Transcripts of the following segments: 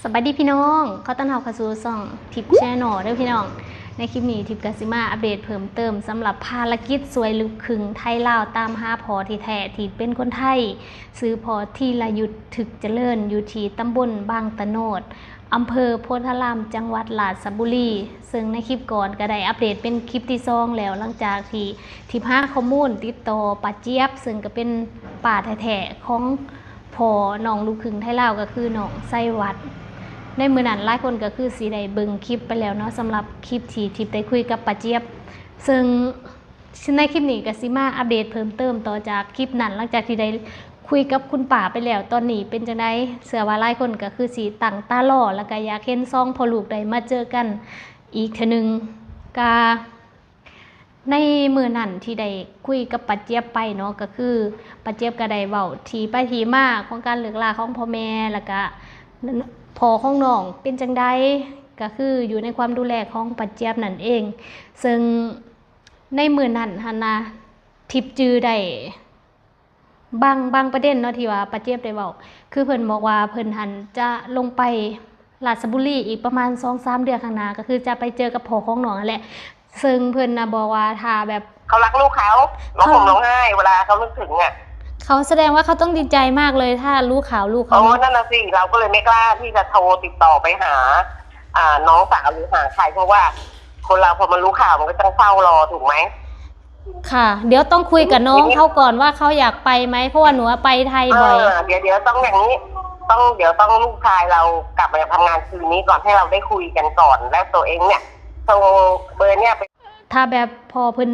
ສະບາຍດີພີ່ນ້ອງ, ຂໍຕ້ອນຮັບເຂົ້າສູ່ຊ່ອງທິບແຊນແນວເດີພີ່ນ້ອງ. ໃນຄລິບນີ້ທິບກໍຊິມາອັບເດດເພີ່ມເຕີມສຳລັບພາລະກິດຊ່ວຍລູກຄຶ່ງໄທລາວຕາມຫາພໍ່ແທ້ໆທີ່ເປັນຄົນໄທ, ຊື່ພໍ່ທີລະຍຸດ ທຶກຈະເລີນ ຢູ່ທີ່ຕຳບົນບາງຕະໂນດ, ອຳເພີໂພທາລາມ ຈັງຫວັດລາຊະບູລີ. ເຊິ່ງໃນຄລິບກ່ອນກໍໄດ້ອັບເດດເປັນຄລິບທີສອງແລ້ວ, ຫຼັງຈາກທີ່ທິບຫາຂໍ້ມູນຕິດຕໍ່ປ້າຈຽບ, ເຊິ່ງກໍເປັນປ້າແທ້ໆຂອງ ພໍ່ນ້ອງລູກຄຶ່ງໄທລາວກໍຄືນ້ອງໄຊວັດ. ໃນມື້ນັ້ນຫຼາຍຄົນກໍຄືຊິໄດ້ເບິ່ງຄລິບໄປແລ້ວເນາະ, ສຳລັບຄລິບທີ່ທິບໄດ້ຄຸຍກັບປ້າຈຽບ. ເຊິ່ງໃນຄລິບນີ້ກໍຊິມາອັບເດດເພີ່ມເຕີມຕໍ່ຈາກຄລິບນັ້ນ, ຫຼັງຈາກທີ່ໄດ້ຄຸຍກັບຄຸນປ້າໄປແລ້ວ, ຕອນນີ້ເປັນຈັ່ງໃດ? ເຊື່ອວ່າຫຼາຍຄົນກໍຄືຊິຕັ້ງຕາລໍ ແລ້ວກໍຢາກເຫັນສອງພໍ່ລູກໄດ້ມາເຈີກັນອີກເທື່ອໜຶ່ງ. ກະ ໃນມື້ນັ້ນທີ່ໄດ້ຄຸຍກັບປ້າຈຽບໄປເນາະ, ກໍຄືປ້າຈຽບກໍໄດ້ເວົ້າທີ່ໄປທີ່ມາຂອງການເລີກລາຂອງພໍ່ແມ່ ແລ້ວກະພໍ່ຂອງນ້ອງເປັນຈັ່ງໃດ, ກໍຄືຢູ່ໃນຄວາມດູແລຂອງປ້າຈຽບນັ້ນເອງ. ເຊິ່ງໃນມື້ນັ້ນຫັ້ນນະ ທິບຈື່ໄດ້ ບາງ ບາງປະເດັນເນາະ ທີ່ວ່າປ້າຈຽບໄດ້ເວົ້າ, ຄືເພິ່ນບອກວ່າເພິ່ນຫັ້ນຈະລົງໄປລາຊະບູລີອີກປະມານສອງສາມເດືອນຂ້າງໜ້າ, ກໍຄືຈະໄປເຈີກັບພໍ່ຂອງນ້ອງຫັ້ນແຫຼະ. ເຊິ່ງເພິ່ນນະບອກວ່າຖ້າແບບ เขารักลูกเขา ร้องห่มร้องไห้เวลาเขานึกถึงอะ เขาแสดงว่าเขาต้องดีใจมากเลย ถ้ารู้ข่าวลูกเขา โอ้ เนาะ นั่นน่ะสิ เราก็เลยไม่กล้าที่จะโทรติดต่อไปหา อ่า น้องสาวหรือหาใคร เพราะว่าคนเราพอมันรู้ข่าวมันก็ต้องเฝ้ารอ ถูกไหม? ค่ะ เดี๋ยวต้องคุยกับน้องเขาก่อนว่าเขาอยากไปไหม เพราะว่าหนูไปไทยบ่อย เดี๋ยว เดี๋ยวต้องอย่างนี้ ต้อง เดี๋ยวต้องลูกชายเรากลับมาจากทำงานคืนนี้ก่อน ให้เราได้คุยกันก่อน แล้วตัวเองเนี่ย โทรเบอร์เนี่ยไป ຖ້າແບບພໍ່ເພິ່ນ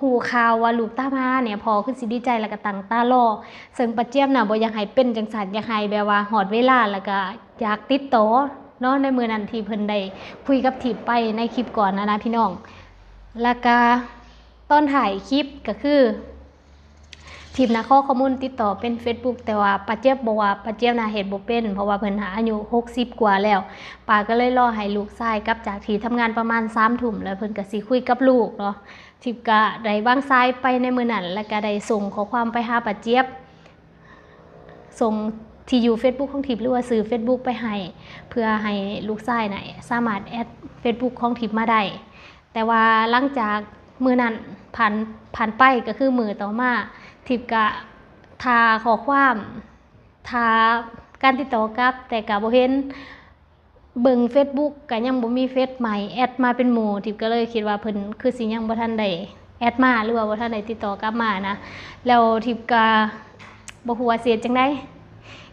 ຮູ້ຂ່າວວ່າລູກຕາມຫານີ້ ພໍ່ຄືຊິດີໃຈ ແລ້ວກໍຕັ້ງຕາລໍ. ເຊິ່ງປ້າຈຽບນະບໍ່ຢາກໃຫ້ເປັນຈັ່ງຊັ້ນ, ຢາກໃຫ້ແບບວ່າຮອດເວລາ ແລ້ວກໍຢາກຕິດຕໍ່ເນາະ, ໃນມື້ນັ້ນທີ່ເພິ່ນໄດ້ຄຸຍກັບທິບໄປໃນຄລິບກ່ອນນະນະ ພີ່ນ້ອງ. ແລ້ວກະຕອນທ້າຍຄລິບກໍຄື ທິບນະຂໍຂໍ້ມູນຕິດຕໍ່ເປັນເຟສບຸກ, ແຕ່ວ່າປ້າຈຽບບອກວ່າປ້າຈຽບນະເຮັດບໍ່ເປັນ, ເພາະວ່າເພິ່ນຫາອາຍຸຫົກສິບກວ່າແລ້ວ. ປ້າກໍເລີຍລໍໃຫ້ລູກຊາຍກັບຈາກທີ່ທຳງານປະມານສາມທຸ່ມ ແລ້ວເພິ່ນກໍຊິຄຸຍກັບລູກເນາະ. ທິບກໍໄດ້ວາງສາຍໄປໃນມື້ນັ້ນ ແລ້ວກໍໄດ້ສົ່ງຂໍ້ຄວາມໄປຫາປ້າຈຽບ, ສົ່ງທີ່ຢູ່ເຟສບຸກຂອງທິບ ຫຼືວ່າຊື່ເຟສບຸກໄປໃຫ້ ເພື່ອໃຫ້ລູກຊາຍນະສາມາດແອັດເຟສບຸກຂອງທິບມາໄດ້. ແຕ່ວ່າຫຼັງຈາກມື້ນັ້ນຜ່ານ ຜ່ານໄປ ກໍຄືມື້ຕໍ່ມາ ທິບກະຖ້າຂໍ້ຄວາມ ຖ້າການຕິດຕໍ່ກັບ ແຕ່ກະບໍ່ເຫັນ, ເບິ່ງເຟສບຸກກະຍັງບໍ່ມີເຟສໃໝ່ແອັດມາເປັນໝູ່. ທິບກໍເລີຍຄິດວ່າເພິ່ນຄືຊິຍັງບໍ່ທັນໄດ້ແອັດມາ ຫຼືວ່າບໍ່ທັນໄດ້ຕິດຕໍ່ກັບມານະ. ແລ້ວທິບກະບໍ່ຮູ້ວ່າຊິເຮັດຈັ່ງໃດ,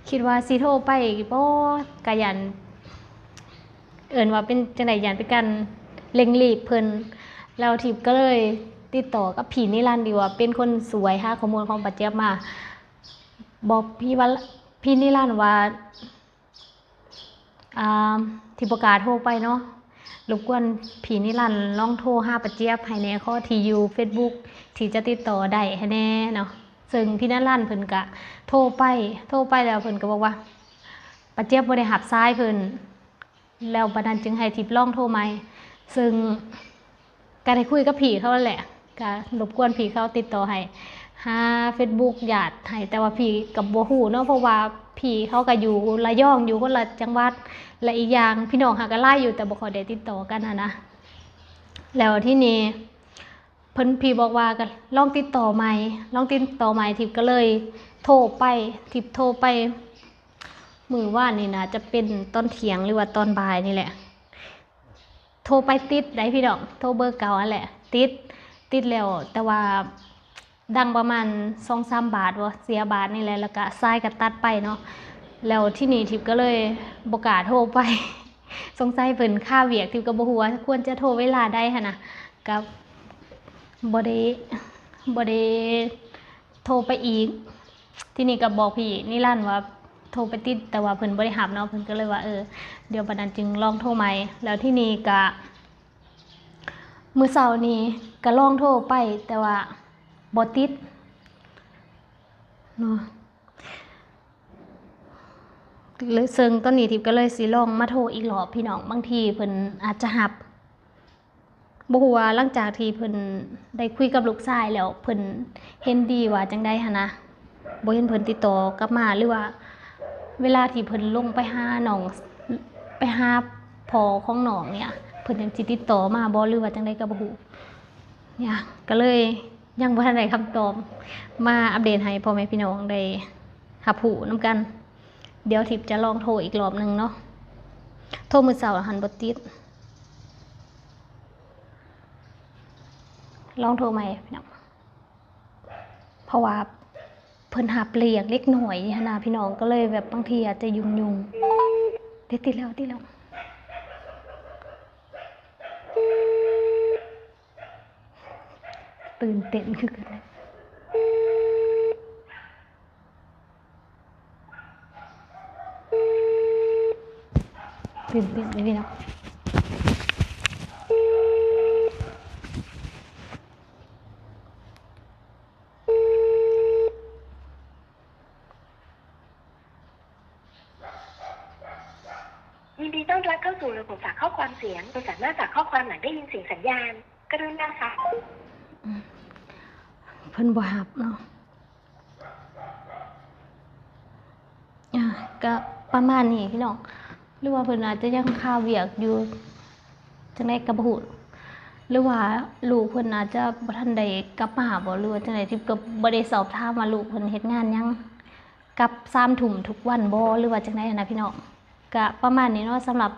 ຄິດວ່າຊິໂທໄປບໍ່ ກະຢ້ານ ເອີ້ນວ່າເປັນຈັ່ງໃດ ຢ້ານເປັນການເລັ່ງລີບເພິ່ນ. ແລ້ວທິບກໍເລີຍຕິດຕໍ່ກັບພີ່ນິລັນ ທີ່ວ່າເປັນຄົນຊ່ວຍຫາຂໍ້ມູນຂອງປ້າຈຽບມາ, ບອກພີ່ວ່າ ພີ່ນິລັນວ່າ ອາ ທິບບໍ່ກ້າໂທໄປເນາະ, ລົບກວນພີ່ນິລັນລອງໂທຫາປ້າຈຽບໃຫ້ແດ່, ຂໍທີ່ຢູ່ເຟສບຸກທີ່ຈະຕິດຕໍ່ໄດ້ໃຫ້ແດ່ເນາະ. ເຊິ່ງພີ່ນິລັນເພິ່ນກະໂທໄປ, ໂທໄປແລ້ວເພິ່ນກໍບອກວ່າ ປ້າຈຽບບໍ່ໄດ້ຮັບສາຍເພິ່ນ. ແລ້ວບາດນັ້ນຈຶ່ງໃຫ້ທິບລອງໂທໃໝ່, ເຊິ່ງກໍໄດ້ຄຸຍກັບພີ່ເຂົານັ້ນແຫຼະ, ກໍລົບກວນພີ່ເຂົາຕິດຕໍ່ໃຫ້ ຫາເຟສບຸກຍາດໃຫ້, ແຕ່ວ່າພີ່ກໍບໍ່ຮູ້ເນາະ, ເພາະວ່າພີ່ເຂົາກໍຢູ່ລະຍອງ, ຢູ່ຄົນລະຈັງຫວັດ, ແລະ ອີກຢ່າງພີ່ນ້ອງຫາກໍຫຼາຍຢູ່ ແຕ່ບໍ່ຄ່ອຍໄດ້ຕິດຕໍ່ກັນຫັ້ນນະ. ແລ້ວທີນີ້ ເພິ່ນ ພີ່ບອກວ່າກໍລອງຕິດຕໍ່ໃໝ່, ລອງຕິດຕໍ່ໃໝ່. ທິບກໍເລີຍໂທໄປ, ທິບໂທໄປມື້ວານນີ້ ໜ້າຈະເປັນຕອນທ່ຽງ ຫຼືວ່າຕອນບ່າຍນີ້ແຫຼະ. ໂທໄປຕິດໄດ໋ພີ່ນ້ອງ, ໂທເບີເກົ່າຫັ້ນແຫຼະ, ຕິດ ຕິດແລ້ວ, ແຕ່ວ່າດັງປະມານສອງສາມບາດບໍ່ ເສຍບາດນີ້ແຫຼະ, ແລ້ວກະສາຍກະຕັດໄປເນາະ. ແລ້ວທີນີ້ທິບກໍເລີຍບໍ່ກ້າໂທໄປ, ສົງໄສເພິ່ນຄາວຽກ, ທິບກໍບໍ່ຮູ້ວ່າຄວນຈະໂທເວລາໃດຫັ້ນນະ. ກໍບໍ່ໄດ້ ບໍ່ໄດ້ໂທໄປອີກ. ທີນີ້ກໍບອກພີ່ນິລັນວ່າໂທໄປຕິດ, ແຕ່ວ່າເພິ່ນບໍ່ໄດ້ຮັບເນາະ, ເພິ່ນກໍເລີຍວ່າ ເອີ ດຽວບັດນັ້ນຈຶ່ງລອງໂທໃໝ່. ແລ້ວທີນີ້ກໍມື້ເຊົ້ານີ້ກໍລອງໂທໄປ, ແຕ່ວ່າບໍ່ຕິດເນາະ. ເຊິ່ງຕອນນີ້ທິບກໍເລີຍຊິລອງມາໂທອີກລອບພີ່ນ້ອງ, ບາງທີເພິ່ນອາດຈະຮັບ. ບໍ່ຮູ້ວ່າຫຼັງຈາກທີ່ເພິ່ນໄດ້ຄຸຍກັບລູກຊາຍແລ້ວ ເພິ່ນເຫັນດີວ່າຈັ່ງໃດຫັ້ນນະ, ບໍ່ເຫັນເພິ່ນຕິດຕໍ່ກັບມາ ຫຼືວ່າເວລາທີ່ເພິ່ນລົງໄປຫານ້ອງ ຫາພໍ່ຂອງນ້ອງເນຍ ເພິ່ນຍັງຊິຕິດຕໍ່ມາບໍ່ ຫຼືວ່າຈັ່ງໃດກໍບໍ່ຮູ້ເນຍ ກໍເລີຍຍັງບໍ່ທັນໄດ້ຄຳຕອບ ມາອັບເດດໃຫ້ພໍ່ແມ່ພີ່ນ້ອງໄດ້ຮັບຮູ້ນຳກັນ. ດຽວທິບຈະລອງໂທອີກລອບໜຶ່ງເນາະ ໂທມື້ເຊົ້າຫັ້ນບໍ່ຕິດ ລອງໂທໃໝ່ພີ່ນ້ອງ. ເພາະວ່າເພິ່ນຮັບລ້ຽງເດັກນ້ອຍຫັ້ນນະພີ່ນ້ອງ ກໍເລີຍແບບບາງທີອາດຈະຫຍຸ້ງໆ. ຕິດແລ້ວ ຕິດແລ້ວ ຕື່ນເຕັ້ນຄືກັນ ຕື່ນເຕັ້ນເດ້ພີ່ນ້ອງ. ยินดีต้อนรับเข้าสู่ระบบฝากข้อความเสียง คุณสามารถฝากข้อความหลังได้ยินเสียงสัญญาณ กรุณาฝาก ອືມ ເພິ່ນບໍ່ຮັບເນາະ. ອ່າ ກະປະມານນີ້ພີ່ນ້ອງ ຫຼືວ່າເພິ່ນອາດຈະຍັງຄາວຽກຢູ່ ຈັ່ງໃດກະບໍ່ຮູ້ ຫຼືວ່າລູກເພິ່ນອາດຈະບໍ່ທັນໄດ້ກັບມາບໍ ຫຼືວ່າຈັ່ງໃດ ທິບກໍບໍ່ໄດ້ສອບຖາມວ່າລູກເພິ່ນເຮັດງານຫຍັງ ກັບສາມທຸ່ມທຸກວັນບໍ ຫຼືວ່າຈັ່ງໃດຫັ້ນນະພີ່ນ້ອງ. ກະປະມານນີ້ເນາະ ສຳລັບ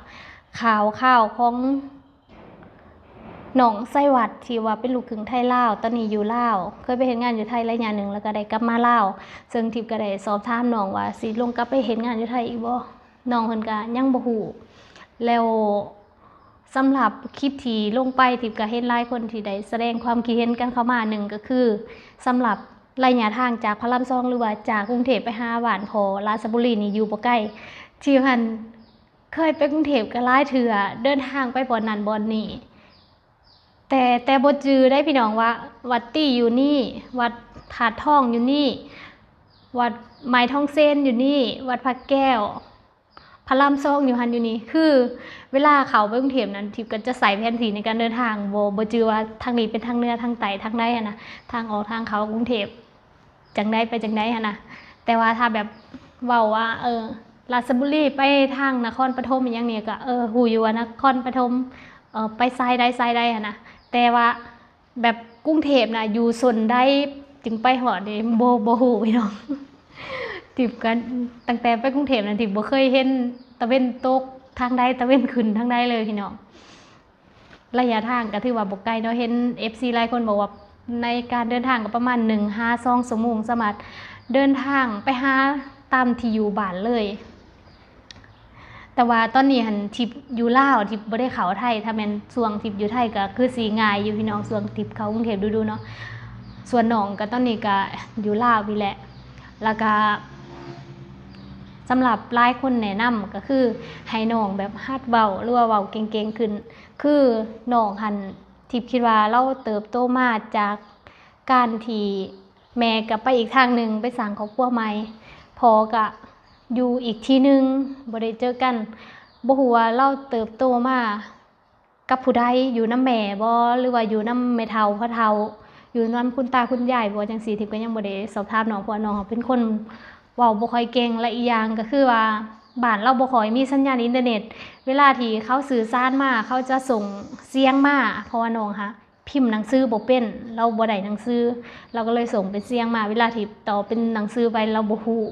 ຂ່າວຄາວຂອງ ນ້ອງໄຊວັດ ທີ່ວ່າເປັນລູກຄຶ່ງໄທລາວ ຕອນນີ້ຢູ່ລາວ ເຄີຍໄປເຮັດງານຢູ່ໄທໄລຍະໜຶ່ງ ແລ້ວກໍໄດ້ກັບມາລາວ ເຊິ່ງທິບກໍໄດ້ສອບຖາມນ້ອງວ່າ ຊິລົງກັບໄປເຮັດງານຢູ່ໄທອີກບໍ່ ນ້ອງເພິ່ນກໍຍັງບໍ່ຮູ້. ແລ້ວສຳລັບຄລິບທີ່ລົງໄປ ທິບກໍເຫັນຫຼາຍຄົນທີ່ໄດ້ສະແດງຄວາມຄິດເຫັນກັນເຂົ້າມາ ໜຶ່ງກໍຄື ສຳລັບໄລຍະທາງຈາກພະລາມສອງ ຫຼືວ່າຈາກກຸງເທບໄປຫາບ້ານພໍ່ລາຊະບູລີນີ້ຢູ່ບໍ່ໄກ ທິບຫັ້ນ ເຄີຍໄປກຸງເທບກໍຫຼາຍເທື່ອ ເດີນທາງໄປບ່ອນນັ້ນບ່ອນນີ້ ແຕ່ ແຕ່ບໍ່ຈື່ໄດ໋ພີ່ນ້ອງວ່າ ວັດຕີຢູ່ນີ້ ວັດທາດທອງຢູ່ນີ້ ວັດໄມ້ທອງເຊນຢູ່ນີ້ ວັດພະແກ້ວ ພະລາມສອງຢູ່ຫັ້ນຢູ່ນີ້. ຄືເວລາເຂົ້າໄປກຸງເທບນັ້ນ ທິບກໍຈະໃຊ້ແຜນທີ່ໃນການເດີນທາງ ບໍ່ ບໍ່ຈື່ວ່າທາງນີ້ເປັນທາງເໜືອ ທາງໃຕ້ ທາງໃດຫັ້ນນະ ທາງອອກທາງເຂົ້າກຸງເທບ ຈັ່ງໃດໄປຈັ່ງໃດຫັ້ນນະ. ແຕ່ວ່າຖ້າແບບເວົ້າວ່າ ເອີ ລາຊະບູລີໄປທາງນະຄອນປະຖົມອີ່ຫຍັງນີ້ ກໍ ເອີ ຮູ້ຢູ່ວ່ານະຄອນປະຖົມ ເອີ ໄປສາຍໃດສາຍໃດຫັ້ນນະ. ແຕ່ວ່າແບບກຸງເທບນະ ຢູ່ຊົນໃດຈຶ່ງໄປຮອດນີ້ ບໍ່ ບໍ່ຮູ້ພີ່ນ້ອງ. ທິບກໍຕັ້ງແຕ່ໄປກຸງເທບນະ ທິບບໍ່ເຄີຍເຫັນຕາເວັນຕົກທາງໃດ ຕາເວັນຂຶ້ນທາງໃດເລີຍພີ່ນ້ອງ. ໄລຍະທາງກໍຖືວ່າບໍ່ໄກເນາະ ເຫັນເອັຟຊີຫຼາຍຄົນບອກວ່າ ໃນການເດີນທາງກໍປະມານໜຶ່ງຫາສອງຊົ່ວໂມງ ສາມາດເດີນທາງໄປຫາຕາມທີ່ຢູ່ບ້ານເລີຍ. ແຕ່ວ່າຕອນນີ້ຫັ້ນ ທິບຢູ່ລາວ ທິບບໍ່ໄດ້ເຂົ້າໄທ ຖ້າແມ່ນຊ່ວງທິບຢູ່ໄທກໍຄືຊິງ່າຍຢູ່ພີ່ນ້ອງ ຊ່ວງທິບເຂົ້າກຸງເທບດູໆເນາະ. ສ່ວນນ້ອງກໍຕອນນີ້ກໍຢູ່ລາວນີ້ແຫຼະ ແລ້ວກໍສຳລັບຫຼາຍຄົນແນະນຳກໍຄືໃຫ້ນ້ອງແບບຫັດເວົ້າ ຫຼືວ່າເວົ້າເກັ່ງໆຂຶ້ນ ຄືນ້ອງຫັ້ນ ທິບຄິດວ່າລາວເຕີບໂຕມາຈາກການທີ່ແມ່ກໍໄປອີກທາງໜຶ່ງ ໄປສ້າງຄອບຄົວໃໝ່ ພໍ່ກໍຢູ່ອີກທີ່ໜຶ່ງ ບໍ່ໄດ້ເຈີກັນ. ບໍ່ຮູ້ວ່າລາວເຕີບໂຕມາກັບຜູ້ໃດ ຢູ່ນຳແມ່ບໍ ຫຼືວ່າຢູ່ນຳແມ່ເຖົ້າພໍ່ເຖົ້າ ຢູ່ນຳຄຸນຕາຄຸນຍາຍບໍ ຈັ່ງຊີ້. ທິບກໍຍັງບໍ່ໄດ້ສອບຖາມນ້ອງ ເພາະວ່ານ້ອງເປັນຄົນເວົ້າບໍ່ຄ່ອຍເກັ່ງ ແລະ ອີກຢ່າງກໍຄືວ່າ ບ້ານລາວບໍ່ຄ່ອຍມີສັນຍານອິນເຕີເນັດ ເວລາທີ່ເຂົາສື່ສານມາ ເຂົາຈະສົ່ງສຽງມາ ເພາະວ່ານ້ອງຫາພິມໜັງສືບໍ່ເປັນ ລາວບໍ່ໄດ້ໜັງສື ລາວກໍເລີຍສົ່ງເປັນສຽງມາ ເວລາທີ່ຕອບເປັນໜັງສືໄປລາວບໍ່ຮູ້.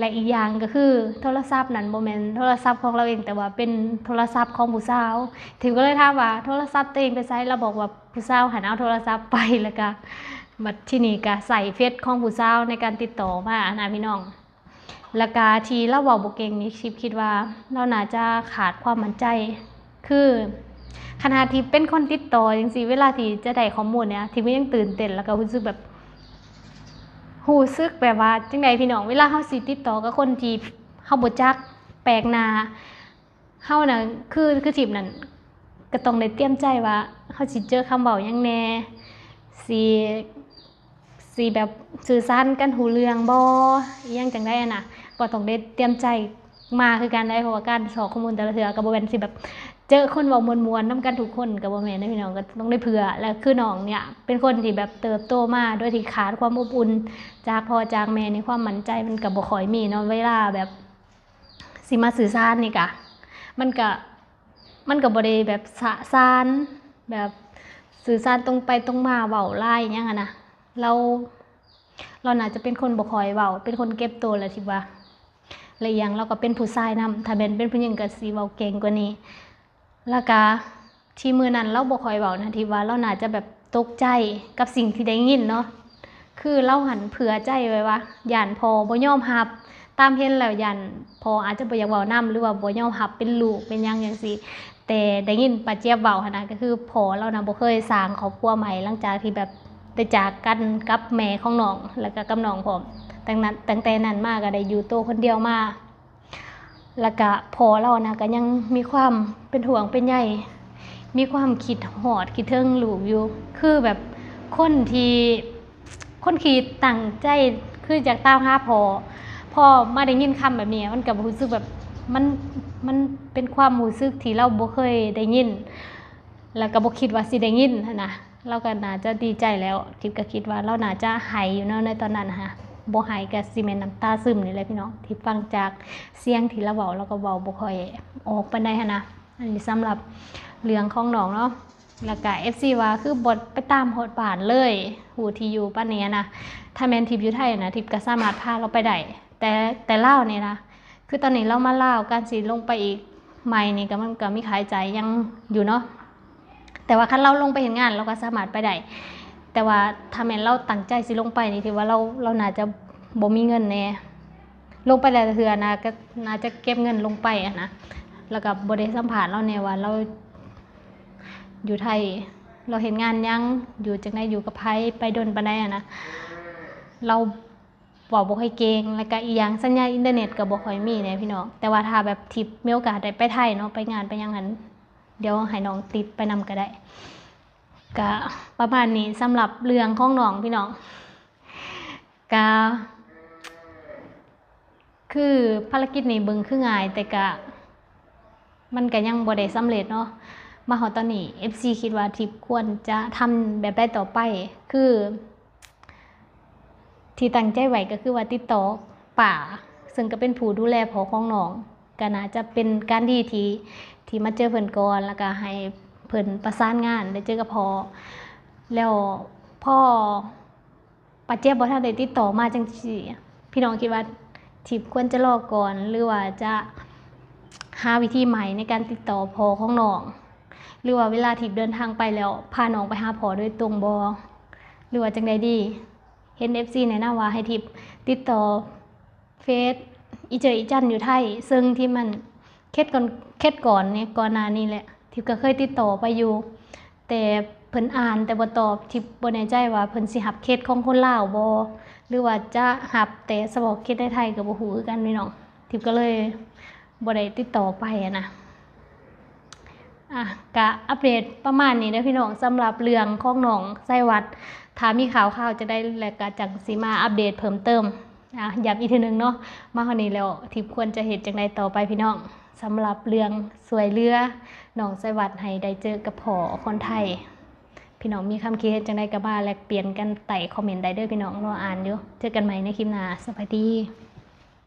ແລະ ອີກຢ່າງກໍຄືໂທລະສັບນັ້ນບໍ່ແມ່ນໂທລະສັບຂອງລາວເອງ ແຕ່ວ່າເປັນໂທລະສັບຂອງຜູ້ສາວ. ທິບກໍເລີຍຖາມວ່າ ໂທລະສັບຕົວເອງໄປໃສ ລາວບອກວ່າຜູ້ສາວຫັ້ນເອົາໂທລະສັບໄປ ແລ້ວກໍບັດທີນີ້ກໍໃຊ້ເຟສຂອງຜູ້ສາວໃນການຕິດຕໍ່ມານະພີ່ນ້ອງ. ແລ້ວກະທີ່ລາວເວົ້າບໍ່ເກັ່ງນີ້ ທິບຄິດວ່າລາວໜ້າຈະຂາດຄວາມໝັ້ນໃຈ ຄືຂະໜາດທີ່ເປັນຄົນຕິດຕໍ່ຈັ່ງຊີ້ ເວລາທີ່ຈະໄດ້ຂໍ້ມູນນີ້ ທິບກໍຍັງຕື່ນເຕັ້ນ ແລ້ວກໍຮູ້ສຶກແບບ ຮູ້ສຶກແບບວ່າຈັ່ງໃດພີ່ນ້ອງ ເວລາເຮົາຊິຕິດຕໍ່ກັບຄົນທີ່ເຮົາບໍ່ຈັກ ແປກໜ້າ ເຮົານະ ຄື ຄືທິບນັ້ນ ກໍຕ້ອງໄດ້ຕຽມໃຈວ່າເຮົາຊິເຈີຄຳເວົ້າຫຍັງແດ່ ຊິ ຊິແບບສື່ສານກັນຮູ້ເລື່ອງບໍ່ ອີ່ຫຍັງຈັ່ງໃດຫັ້ນນະ ກໍຕ້ອງໄດ້ຕຽມໃຈມາຄືກັນໄດ໋ ເພາະວ່າການຊອກຂໍ້ມູນແຕ່ລະເທື່ອກໍບໍ່ແມ່ນຊິແບບເຈີຄົນເວົ້າມ່ວນໆນຳກັນທຸກຄົນ ກໍບໍ່ແມ່ນເດ້ພີ່ນ້ອງ ກໍຕ້ອງໄດ້ເຜື່ອ ແລະ ຄືນ້ອງເນີ້ຍເປັນຄົນທີ່ແບບເຕີບໂຕມາໂດຍທີ່ຂາດຄວາມອົບອຸ່ນຈາກພໍ່ຈາກແມ່ ໃນຄວາມໝັ້ນໃຈມັນກໍບໍ່ຄ່ອຍມີເນາະ ເວລາແບບ ຊິມາສື່ສານນີ້ກະ ມັນກະ ມັນກະບໍ່ໄດ້ແບບສະສານ ແບບສື່ສານຕົງໄປຕົງມາ ເວົ້າຫຼາຍຫຍັງຫັ້ນນະ. ລາວ ລາວໜ້າຈະເປັນຄົນບໍ່ຄ່ອຍເວົ້າ ເປັນຄົນເກັບໂຕ ແລະ ທີ່ວ່າ ແລະ ອີກຢ່າງລາວກໍເປັນຜູ້ຊາຍນຳ ຖ້າແມ່ນເປັນຜູ້ຍິງກໍຊິເວົ້າເກັ່ງກວ່ານີ້. ແລ້ວກະທີ່ມື້ນັ້ນລາວບໍ່ຄ່ອຍເວົ້ານະ ທີ່ວ່າລາວໜ້າຈະແບບຕົກໃຈກັບສິ່ງທີ່ໄດ້ຍິນເນາະ. ຄືລາວຫັ້ນເຜື່ອໃຈໄວ້ວ່າ ຢ້ານພໍ່ບໍ່ຍອມຮັບ ຕາມເຫັນແລ້ວຢ້ານພໍ່ອາດຈະບໍ່ຢາກເວົ້ານຳ ຫຼືວ່າບໍ່ຍອມຮັບເປັນລູກເປັນຫຍັງຈັ່ງຊີ້. ແຕ່ໄດ້ຍິນປ້າຈຽບເວົ້າຫັ້ນນະ ກໍຄືພໍ່ລາວນະບໍ່ເຄີຍສ້າງຄອບຄົວໃໝ່ ຫຼັງຈາກທີ່ແບບໄດ້ຈາກກັນກັບແມ່ຂອງນ້ອງ ແລ້ວກໍກັບນ້ອງພ້ອມ. ຕັ້ງນັ້ນ ຕັ້ງແຕ່ນັ້ນມາກໍໄດ້ຢູ່ໂຕຄົນດຽວມາ. ແລ້ວກະພໍ່ລາວນະ ກະຍັງມີຄວາມເປັນຫ່ວງເປັນໃຍ ມີຄວາມຄິດຮອດຄິດເຖິງລູກຢູ່ ຄືແບບຄົນທີ່ ຄົນທີ່ຕັ້ງໃຈ ຄືຢາກຕາມຫາພໍ່ ພໍມາໄດ້ຍິນຄຳແບບນີ້ ມັນກະຮູ້ສຶກແບບ ມັນ ມັນເປັນຄວາມຮູ້ສຶກທີ່ລາວບໍ່ເຄີຍໄດ້ຍິນ ແລ້ວກໍບໍ່ຄິດວ່າຊິໄດ້ຍິນຫັ້ນນະ. ລາວກໍໜ້າຈະດີໃຈແລ້ວ ທິບກໍຄິດວ່າລາວໜ້າຈະໄຫ້ຢູ່ເນາະ ໃນຕອນນັ້ນນະ ບໍ່ໄຫ້ກໍຊິແມ່ນນ້ຳຕາຊຶມນີ້ແຫຼະພີ່ນ້ອງ. ທິບຟັງຈາກສຽງທີ່ລາວເວົ້າ ລາວກໍເວົ້າບໍ່ຄ່ອຍອອກປານໃດຫັ້ນນະ. ອັນນີ້ສຳລັບເລື່ອງຂອງນ້ອງເນາະ. ແລ້ວກໍ ເອັຟຊີ ວ່າຄືບໍ່ໄປຕາມຮອດບ້ານເລີຍ ຮູ້ທີ່ຢູ່ປານນີ້ນະ. ຖ້າແມ່ນທິບຢູ່ໄທນະ ທິບກໍສາມາດພາລາວໄປໄດ້ ແຕ່ ແຕ່ລາວນີ້ນະ ຄືຕອນນີ້ລາວມາລາວ ການຊິລົງໄປອີກໃໝ່ນີ້ກໍ ມັນກໍມີຄ່າໃຊ້ຈ່າຍຫຍັງຢູ່ເນາະ. ແຕ່ວ່າຄັນລາວລົງໄປເຮັດງານ ລາວກໍສາມາດໄປໄດ້ ແຕ່ວ່າຖ້າແມ່ນລາວຕັ້ງໃຈຊິລົງໄປນີ້ ຖືວ່າລາວ ລາວໜ້າຈະບໍ່ມີເງິນແດ່. ລົງໄປແຕ່ລະເທື່ອນະ ກໍໜ້າຈະເກັບເງິນລົງໄປຫັ້ນນະ. ແລ້ວກໍບໍ່ໄດ້ສຳພາດລາວແດ່ວ່າລາວຢູ່ໄທ ລາວເຮັດງານຫຍັງ ຢູ່ຈັ່ງໃດ ຢູ່ກັບໃຜ ໄປດົນປານໃດຫັ້ນນະ. ລາວ ເວົ້າບໍ່ຄ່ອຍເກັ່ງ ແລ້ວກະອີກຢ່າງສັນຍານອິນເຕີເນັດກໍບໍ່ຄ່ອຍມີແດ່ພີ່ນ້ອງ. ແຕ່ວ່າຖ້າແບບທິບມີໂອກາດໄດ້ໄປໄທເນາະ ໄປງານໄປຫຍັງຫັ້ນ ດຽວໃຫ້ນ້ອງຕິດໄປນຳກໍໄດ້. ກະປະມານນີ້ສຳລັບເລື່ອງຂອງນ້ອງພີ່ນ້ອງ. ກະຄືພາລະກິດນີ້ເບິ່ງຄືງ່າຍ ແຕ່ກະ ມັນກະຍັງບໍ່ໄດ້ສຳເລັດເນາະ. ມາຮອດຕອນນີ້ ເອັຟຊີ ຄິດວ່າທິບຄວນຈະທຳແບບໃດຕໍ່ໄປ ຄືທີ່ຕັ້ງໃຈໄວ້ກໍຄືວ່າຕິດຕໍ່ປ້າ ເຊິ່ງກໍເປັນຜູ້ດູແລພໍ່ຂອງນ້ອງ ກໍໜ້າຈະເປັນການດີທີ່ ທີ່ມາເຈີເພິ່ນກ່ອນ ແລ້ວກໍໃຫ້ເພິ່ນປະສານງານໄດ້ເຈີກັບພໍ່. ແລ້ວພໍ ປາເຈັບບໍ່ທັນໄດ້ຕິດຕໍ່ມາຈັ່ງຊີ້ ພີ່ນ້ອງຄິດວ່າທິບຄວນຈະລໍກ່ອນ ຫຼືວ່າຈະຫາວິທີໃໝ່ໃນການຕິດຕໍ່ພໍ່ຂອງນ້ອງ ຫຼືວ່າເວລາທິບເດີນທາງໄປແລ້ວ ພານ້ອງໄປຫາພໍ່ໂດຍຕົງບໍ່ ຫຼືວ່າຈັ່ງໃດດີ? ເຫັນ ເອັຟຊີ ແນະນຳວ່າໃຫ້ທິບຕິດຕໍ່ ເຟສອີເຈີອີຈັນຢູ່ໄທ ເຊິ່ງທີ່ມັນເຄັດກ່ອນ ເຄັດກ່ອນນີ້ ກ່ອນໜ້ານີ້ແຫຼະ ທິບກໍເຄີຍຕິດຕໍ່ໄປຢູ່ ແຕ່ເພິ່ນອ່ານແຕ່ບໍ່ຕອບ. ທິບບໍ່ແນ່ໃຈວ່າເພິ່ນຊິຮັບເຄັດຂອງຄົນລາວບໍ່ ຫຼືວ່າຈະຮັບແຕ່ສະເພາະເຄັດໃນໄທກໍບໍ່ຮູ້ຄືກັນພີ່ນ້ອງ. ທິບກໍເລີຍບໍ່ໄດ້ຕິດຕໍ່ໄປຫັ້ນນະ. ອ່ະ ກະອັບເດດປະມານນີ້ເດີພີ່ນ້ອງ ສຳລັບເລື່ອງຂອງນ້ອງໄຊວັດ. ຖ້າມີຂ່າວຄາວຈັ່ງໃດ ແລ້ວກະຈັ່ງຊິມາອັບເດດເພີ່ມເຕີມ. ອ່ະ ຢ້ຳອີກເທື່ອໜຶ່ງເນາະ ມາຮອດນີ້ແລ້ວ ທິບຄວນຈະເຮັດຈັ່ງໃດຕໍ່ໄປພີ່ນ້ອງ? ສຳລັບເລື່ອງຊ່ວຍເຫຼືອນ້ອງໄຊວັດໃຫ້ໄດ້ເຈີກັບພໍ່ຄົນໄທ ພີ່ນ້ອງມີຄຳຄິດເຫັນຈັ່ງໃດກໍມາແລກປ່ຽນກັນໃຕ້ຄອມເມັນໄດ້ເດີພີ່ນ້ອງ ລໍອ່ານຢູ່. ເຈີກັນໃໝ່ໃນຄລິບໜ້າ ສະບາຍດີ.